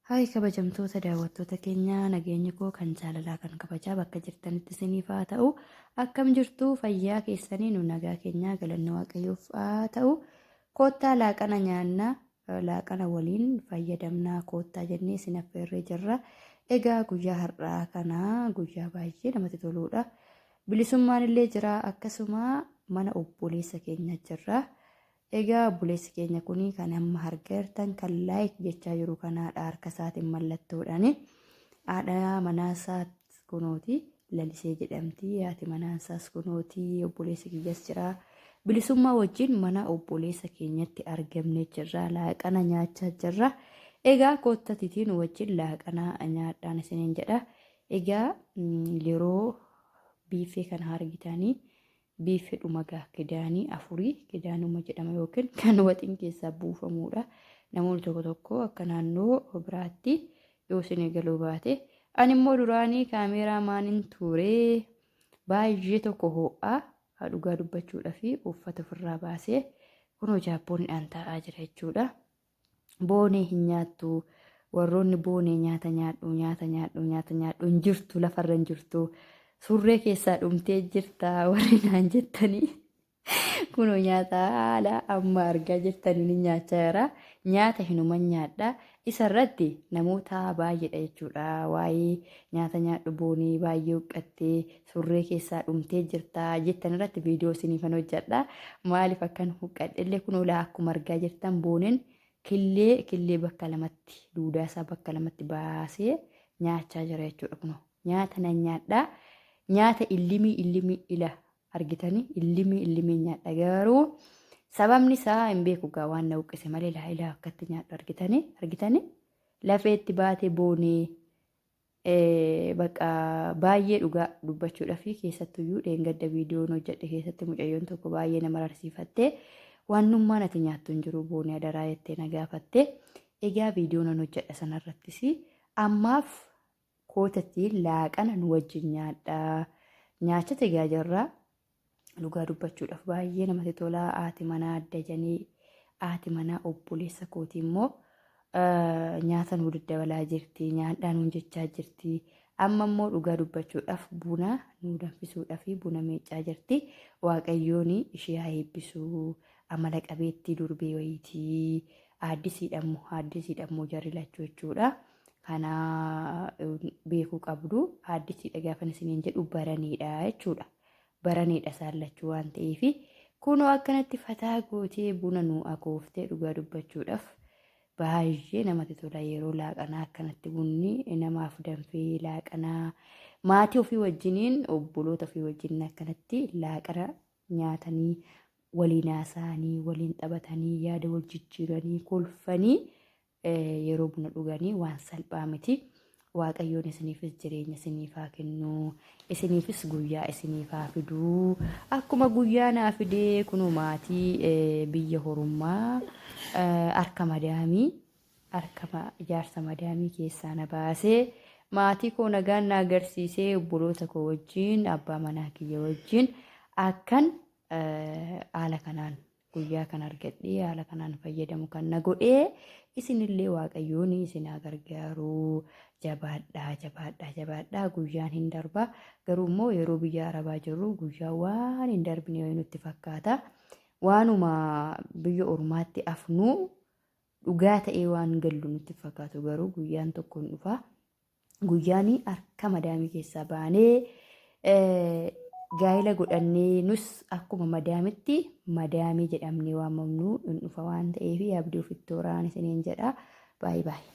Haay kabajamtoota daawwattoota keenya, nageenyi koo kan jaalalaa kan kabajaa bakka jirtanitti isiniif haa ta'u. Akkam jirtu? Fayyaa keessanii? Nu nagaa keenyaa, galanni Waaqayyoof haa ta'u. Koottaa laaqana nyaanna, laaqana waliin fayyadamnaa koottaa jennee isin affeerree jirra. Egaa guyyaa har'aa kana guyyaa baay'ee namatti toluudha. Bilisummaan illee jira, akkasuma mana obboleessa keenya jirra. Egaa obboleessi keenya kun kan amma argaa jirtan, kan like jechaa jiru kanaadha, harka isaatiin mallattoodhaani. Haadha manaasaa kunooti, Lalisee jedhamti. Haati manaasaas kunooti, obboleessi kiyyas jira. Bilisummaa wajjin mana obboleessa keenyatti argamne jirra. Laaqana nyaachaa jirra. Egaa koottatiitiin wajjin laaqana nyaadhaan isiniin jedha. Egaa yeroo biifee kana argitanii, biifedhuma gaa kidaanii afurii, kidaanuma jedhama yookiin kan waxiin keessaa buufamuudha. Namoonni tokko tokko akka naannoo biraatti yoo isin galuu baate. Ani immoo duraanii kaameeraa maanin ture, baay'ee tokko ho'aa dhugaa dubbachuudhaa fi uffata ofirraa baasee kunoo jaappoonidhaan taa'aa jira jechuudha. Boonee hin nyaattu, warroonni boonee nyaata nyaadhu, nyaata nyaadhu, nyaata nyaadhu, hin jirtu, lafarra hin jirtu, surree keessaa dhumtee jirta warri naan jettanii, kunoo nyaata haala amma argaa jirtanii ni nyaachaa jira. Nyaata hinuman nyaadha. Isa irratti namoota baay'eedha jechuudha. Waa'ee nyaata nyaadhu, boonee baay'ee huqqattee surree keessaa dhumtee jirta jettan irratti viidiyoo isiniifan hojjedha. Maaliif akkan huqqadhe illee kunoo laa akkuma argaa jirtan booneen killee killee bakka lamatti, duudaa isaa bakka lamatti baasee nyaachaa jira jechuudha kunoo. Nyaata nan nyaadha. Nyaata illimii illimii ila argitanii illimii illimii nyaadha, garuu sababni isaa hin beeku gaa, waan na huqqise malee. Laa ilaa akkatti nyaadhu argitanii, argitanii lafeetti baate boonee. Bakka baay'ee dhugaa dubbachuudhaa fi keessattuyyuu dheengadda viidiyoon hojjedhe keessatti mucayyoon tokko baay'ee nama rarsiifatte, waannummaan ati nyaattu hin jiru boonee, adaraa jettee na gaafatte. Egaa viidiyoon an hojjedha sanarrattis ammaaf kootatti laaqana nu wajjin nyaadha. Nyaachate egaa jirra. Dhugaa dubbachuudhaaf baay'ee namatti tola. Haati manaa adda janii, haati manaa obboleessa kootii immoo nyaata nuu daddabalaa jirti, nyaadhaa nuun jechaa jirti. Amma immoo dhugaa dubbachuudhaaf buna nuu danfisuudhaaf buna miicaa jirti. Waaqayyoon ishee haa eebbisu. Amala qabeettii durbee wayiitii. Aaddisiidhammoo, aaddisiidhammoo jarri lachuu jechuudha. Kana beekuu qabdu. Aaddisiidha gaafan isiniin jedhu baraniidha jechuudha. Baraniidha isaan lachuu waan ta'eef, kunoo akkanatti fataa gootee buna nuu akooftee. Dhugaa dubbachuudhaaf baay'ee namatti tola yeroo laaqanaa akkanatti bunni namaaf danfee, laaqanaa maatii ofii wajjiniin, obboloota ofii wajjiniin akkanatti laaqana nyaatanii, waliin haasa'anii, waliin taphatanii, yaada wal jijjiiranii, kolfanii yeroo buna dhuganii waan salphaa miti. Waaqayyoon isiniifis jireenya isiniif haa kennu. Isiniifis guyyaa isiniif haa fidu. Akkuma guyyaa naa fidee kunoo maatii biyya horummaa harka madaamii, harka ijaarsa madaamii keessaa na baasee, maatii koo nagaan na agarsiisee, obboloota koo wajjin, abbaa manaa kiyya wajjin akkan haala kanaan guyyaa kan argadhee haala kanaan fayyadamu kan na godhee, isinillee Waaqayyoon isin haa gargaaru. Jabaadhaa, jabaadhaa, jabaadhaa, guyyaan hin darba. Garuu immoo yeroo biyya arabaa jirru guyyaa waan hin darbine wayii nutti fakkaata. Waanuma biyya ormaatti afnuu dhugaa ta'ee waan gallu nutti fakkaatu, garuu guyyaan tokko hin dhufa. Guyyaan harka madaamii keessaa baanee gaa'ela godhannee nus akkuma madaamitti madaamii jedhamnee waamamnu hin dhufa waan ta'eef, abdii ofitti horaan isiniin jedha. Baay'ee baay'ee.